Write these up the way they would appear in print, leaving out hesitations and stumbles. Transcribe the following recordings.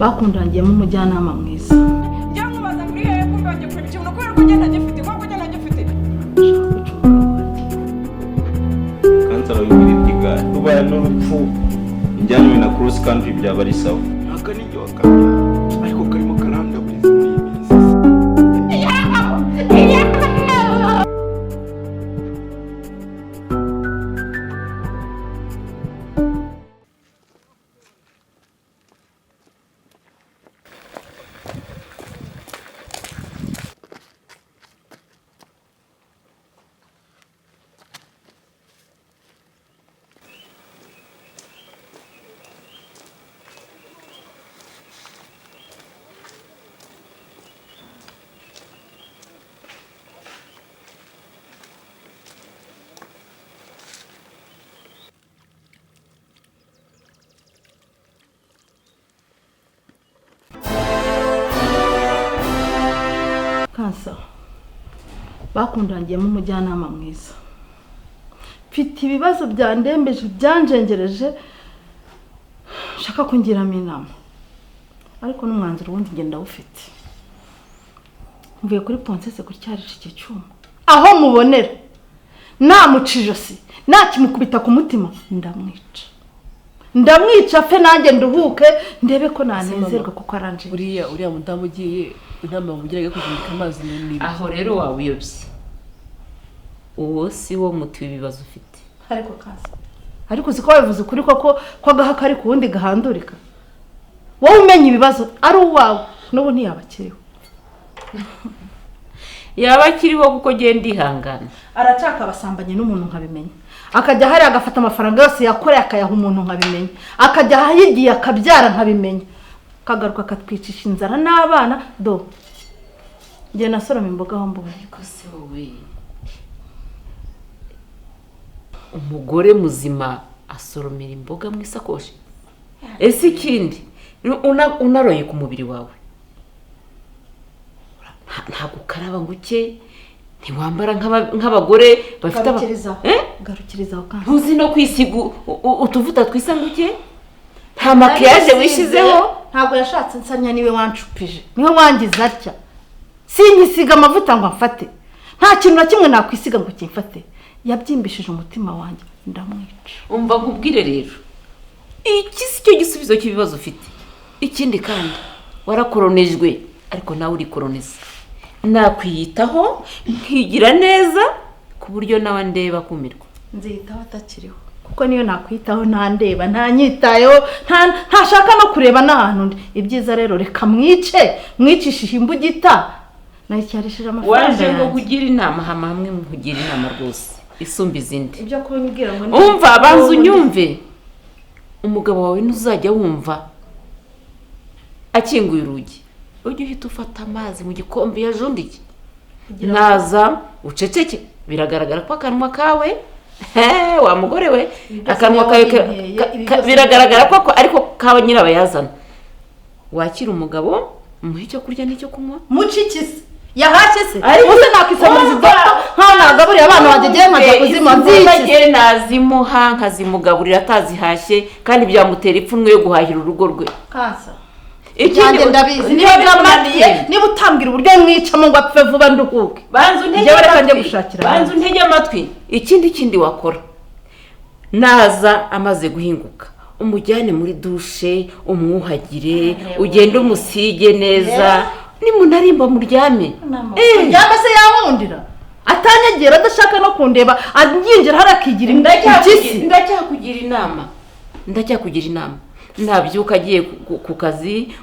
Bakundangiyemo umujyanama mwiza. Njya nkubaza ngo uri hehe, kumbe wagiye kureba ikintu kubera ko ugenda gifite, kubera ko ugenda gifite. Nshaka kwica umugabo wanjye. Kansara w'ibiriti igare rubaye n'urupfu njyanywe na cross country byaba ari sawa. Aka ni njye wakabya, ariko karimo karandaburiza muri iyi minsi. Kansa, bakundangiyemo umujyanama mwiza. Mfite ibibazo byandembeje, byanjengereje, nshaka kungiramo inama, ariko n'umwanzuro wundi ngenda ndawufite. Mvuye kuri Ponsese gutyarisha iki cyuma, aho mubonera namuca ijosi, nakimukubita ku mutima, ndamwica, ndamwica fe, nanjye nduhuke, ndebe ko nanezerwa kuko aranje. Uriya mudamu ugiye inama wamugiraga yo kujumbika amazi ni Aho rero waba uyobye, uwo si wo muti w'ibibazo ufite. Ariko kaza, ariko uzi ko wabivuze ukuri koko, ko agaha kari ku wundi gahandurika. Wowe umenya ibibazo ari uwawe, n'ubu ntiyaba akiriho. Yaba akiriho kuko genda ihangana. Aracaka abasambanye n'umuntu nkabimenya, akajya hariya agafata amafaranga yose yakoreye akayaha umuntu nkabimenya, akajya ahigiye akabyara nkabimenya, akagaruka akatwicisha inzara n'abana. Do njye nasoroma imboga aho mbonye. Ariko se wowe, umugore muzima asoromera imboga mu isakoshi? Ese ikindi, unaroye ku mubiri wawe, ntabwo ukaraba ngo uke, ntiwambara nk'abagore bafite Garukirizaho. Eh? Garukirizaho kandi. Ntuzi no kwisiga utuvuta twisa ngo uke, nta maquillage wishyizeho. Ntabwo yashatse nsanya, niwe wanshupije, niwe wangize atya. Sinyisiga amavuta ngo amfate, nta kintu na kimwe nakwisiga ngo kimfate. Yabyimbishije umutima wanjye, ndamwica. Umva nkubwire rero, iki si cyo gisubizo cy'ibibazo ufite. Ikindi kandi, warakoronejwe, ariko nawe urikoroneza. Nakwiyitaho nkigira neza ku buryo nawe ndeba kumirwa. Nziyitaho atakiriho, kuko niyo nakwitaho ntandeba, ntanyitayeho, ntashaka no kureba n'ahantu ndi. Ibyiza rero reka mwice, mwicishije imbugita nayicyarishije amafaranga Waje ngo yanjye. kugira inama, hama hamwe nkugira inama rwose isumba izindi. Ibyo kumbwira ngo Umva, banza unyumve. Umugabo wawe ntuzajya wumva akinguye urugi, ujye uhita ufata amazi mu gikombe yajundiye, naza uceceke. Biragaragara ko akanwa kawe, he, wa mugore we, Ibi byose akanwa niwe kawe wabinteye, ibi byose biragaragara ko ariko kawe nyirabayazana. Wakira umugabo, umuhe icyo kurya n'icyo kunywa. Mucikise yahashye se? Ariko- Uze nakwisamuriza Umva! imboga nkaho nagaburiye abana banjye, ngiye nkajya kuzima nzikize. Nzikize nazimuha nkazimugaburira atazihashye, kandi byamutera ipfunwe yo guhahira urugo rwe. Kansa. Ikindi, Ibyanjye ndabizi, niba ntega byamunaniye, amatwi. niba utambwira uburyo mwicamo ngo apfe vuba nduhuke. Banza untege Njyewe reka njye amatwi. gushakira Banza ahandi. untege amatwi. Ikindi wakora, naza amaze guhinguka, umujyane muri douche, umwuhagire, ugende umusige neza, nimunarimba muryame. Kuryama se yankundira atanyegera, adashaka no kundeba, yinjira hariya akigira impyisi? Ndacyakugira inama, ndacyakugira inama. Nabyuka agiye ku kazi,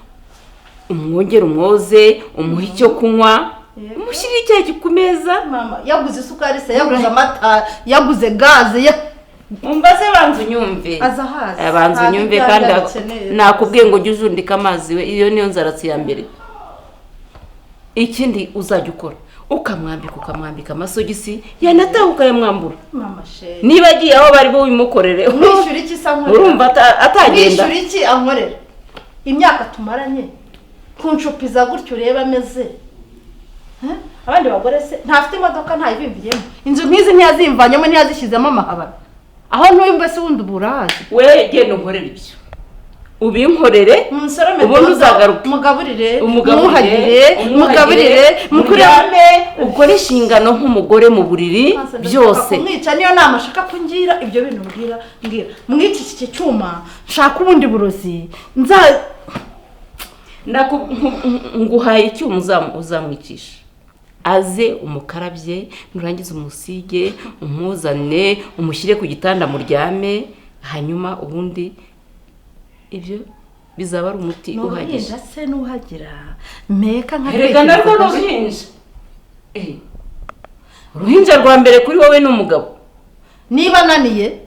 umwongere umwoze, umuhe icyo kunywa, umushyirire icyayi ku meza. Mama, yaguze isukari se? Yaguze amata? Yaguze gaze? Umva se, banza unyumve. Aza ahaze. Banza Ntabwo unyumve. ibyo Kandi arya bikeneye. nakubwiye ngo ujye ujundika amazi we, iyo niyo nzaratsi ya mbere. Ikindi uzajya ukora, ukamwambika amasogisi, yanataha ukayamwambura. Mama chérie. Niba agiye aho bari bubimukorere. Mwishyura iki se ankorera? Urumva atagenda. Mwishyura iki ankorera? Imyaka tumaranye kunshupiza gutyo, ureba ameze. Eh? Abandi bagore se ntafite imodoka, ntayivimviyemo, inzu nk'izi ntiyazimvanyemo, ntiyazishyizemo amahabara aho ntuye, mbese wundi uba urahazi. We genda unkorere ibyo. Ubinkorere. Munsorome. Ubundi Dodo, uzagaruke. Mugaburire. Umugaburire, mwuhagire, mugaburire, mukure. Muryame, ukore inshingano nk'umugore mu buriri byose. Kumwica niyo nama ashaka kungira. Ibyo bintu mbwira, mbwira mwica iki cyuma, nshaka ubundi burozi nza. Nguhaye icyuma uzamwicisha, aze umukarabye, nurangiza umusige, umuzane, umushyire ku gitanda muryame, hanyuma ubundi ibyo bizaba ari umuti Ni uhagije. uruhinja se nuhagira mpeka? Erega narwo ni uruhinja. Uruhinja rwa mbere kuri wowe ni umugabo. Niba ananiye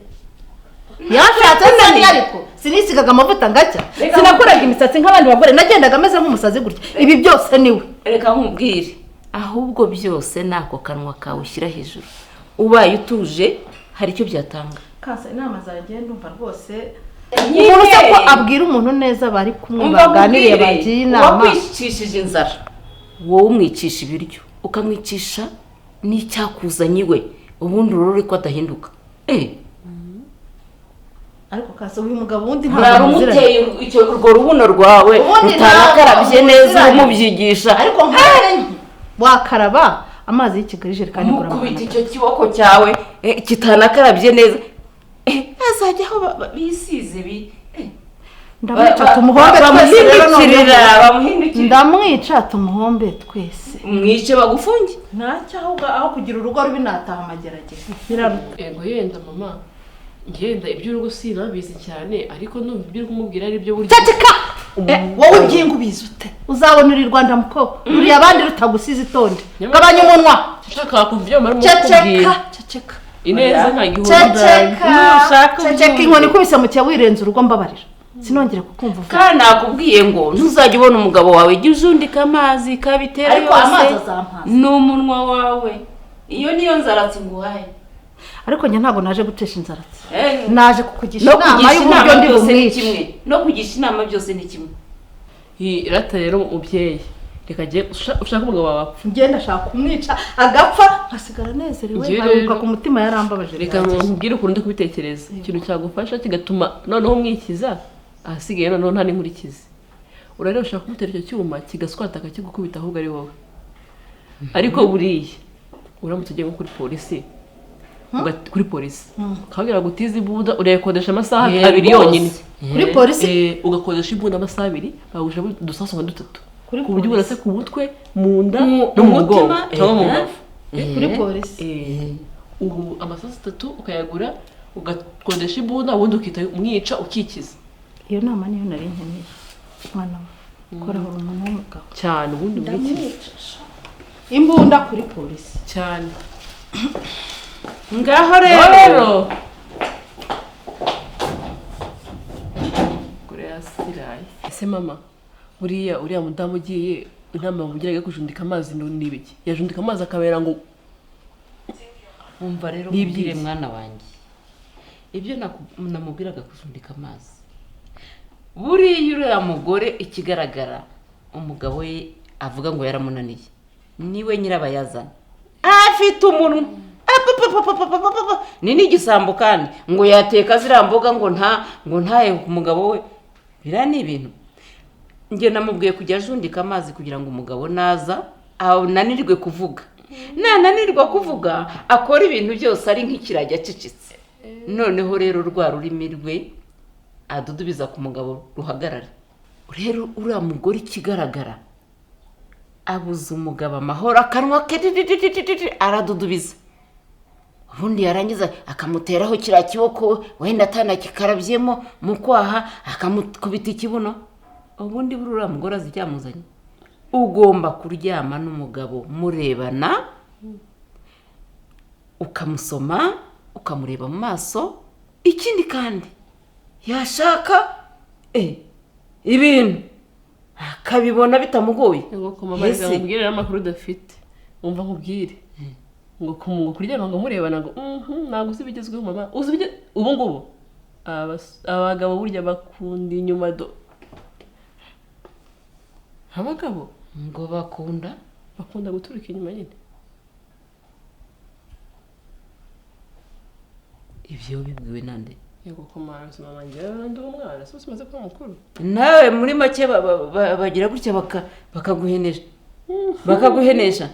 yashatse se, ariko sinisigaga amavuta ngacya, Reka. sinakoraga imisatsi nk'abandi bagore, nagendaga ameze nk'umusazi gutya, ibi byose niwe. Reka nkubwire, ahubwo byose ni ako kanwa kawe ushyira hejuru. Ubaye utuje hari icyo byatanga. Kasa, inama zanjye ndumva rwose Nyine. umuntu se ko abwira umuntu neza bari kumwe, Umva baganiriye, nkubwire, bagiye inama. Uwakwicishije inzara, wowe umwicisha ibiryo, ukamwicisha n'icyakuzanye iwe, ubundi urore ko adahinduka. Ariko kasa, uyu mugabo wundi Urara ntabwo muziranye. umuteye urwo rubuno rwawe Ubundi rutanakarabye ntabwo neza, muziranye. umubyigisha. Ariko nkawe wakaraba amazi y'i Kigali, ijerekani igura Mukubita 300. icyo kiboko cyawe kitanakarabye neza. Azajya aho bisize bi Ndamwica tumuhombe twese rero noneho. Bamuhindukirira, bamuhindukirira. Ndamwica tumuhombe twese. Mwice bagufunge. Ntacyo, ahubwo aho kugira urugo rubi nataha amageragere, biraruta. Ego yenda mama, ngenda iby'urugo sinabizi cyane, ariko ndumva ibyo uri kumubwira ari byo burya. Ceceka! Wowe ibyingo ubizi ute? Uzabona uri Rwanda muko ruri abandi rutagusize, itonde, gabanya umunwa. Nshaka kumva ibyo mama arimo Ceceka. kukubwira. Ceceka. Ineza nta gihunda. Ceceka. Nushaka Ceceka. ubyumve. Inkoni ikubise mu cya wirenze urugo, mbabarira sinongere kukumva uvuga. Kandi nakubwiye ngo ntuzajya ubona umugabo wawe, jya ujundika amazi kabitera Ariko yose. amazi azampaza. Ni umunwa wawe, iyo niyo nzaratsi nguhaye. Ariko njye ntabwo naje gutesha inzaratsi. Naje kukugisha No inama kugisha y'uburyo inama ndi byose ni bumwice. kimwe, no kugisha inama byose ni kimwe. Iyi rata rero mubyeyi, reka njye ushaka umugabo wawe apfa. Njye ndashaka kumwica agapfa, nkasigara nezerewe, Njye nkaruhuka rero- ku mutima, yarambabaje Reka bihagije. nkubwire ukuntu ndi kubitekereza, ikintu cyagufasha kigatuma noneho umwikiza, ahasigaye noneho nta n'inkurikizi. Urareba, ushaka kumutera icyo cyuma kigaswata akakigukubita, ahubwo ari wowe. Ariko buriya uramutse ugiye nko kuri polisi, kuri polisi ukababwira ngo utize imbunda, urayikodesha amasaha 2 Rwose. yonyine. Kuri polisi? Ugakodesha imbunda amasaha 2, bagusha udusasu nka dutatu Kuri ku buryo polisi? urase ku mutwe, mu nda, no Mu mu mugongo mutima, cyangwa mu eh. mbavu. Kuri polisi? Ubu amasasu atatu ukayagura, ugakodesha imbunda, ubundi ukita umwica ukikiza. Iyo nama niyo nari nkeneye, mwana we, korahora umuntu w'umugabo. Cyane, ubundi umwikiza. Ndamwica sha. Imbunda kuri polisi? Cyane. Ngaho rero. Rero kure yasiraye. Ese mama, buriya uriya mudamu ugiye, inama yamugiraga yo kujundika amazi ni ibiki? Yajundika amazi akabera ngo Wumva rero Ni nkubwire, ibyiza. mwana wanjye, ibyo namubwiraga kujundika amazi, buriya uriya mugore ikigaragara umugabo we avuga ngo yaramunaniye, niwe nyirabayazana. Afite umunwa. Apapapapapapapa. Ni n'igisambo kandi, ngo yateka ziriya mboga ngo nta ngo ntaye ku mugabo we. Biriya ni ibintu njye namubwiye kujya ajundika amazi kugira ngo umugabo naza ananirwe kuvuga, nananirwa kuvuga akora ibintu byose ari nk'ikiragi acecetse. Noneho rero rwa rurimi rwe adudubiza ku mugabo ruhagarare. Rero uriya mugore ikigaragara abuza umugabo amahoro, akanwa ke tititititi, aradudubiza, ubundi yarangiza akamuteraho kiriya kiboko wenda atanakikarabyemo mu kwaha, akamukubita ikibuno. Ubundi buriya uriya mugore azi icyamuzanye. Ugomba kuryama n'umugabo murebana, ukamusoma, ukamureba mu maso. Ikindi kandi yashaka ibintu akabibona bitamugoye. Ngo ko mama, reka Ese, nkubwire rero amakuru udafite. Wumva nkubwire ngo ngo kuryama ngo murebana ngo ntabwo uzi ibigezweho mama, uzi ubu ngubu abagabo burya bakunda inyuma do abagabo. Ngo bakunda? Bakunda guturuka inyuma nyine. Ibyo bibwiwe nande? Yego komara, si mama, njyewe ndi umwana, si umaze kuba mukuru. Nawe muri make bagira gutya bakaguhenesha, bakaguhenesha.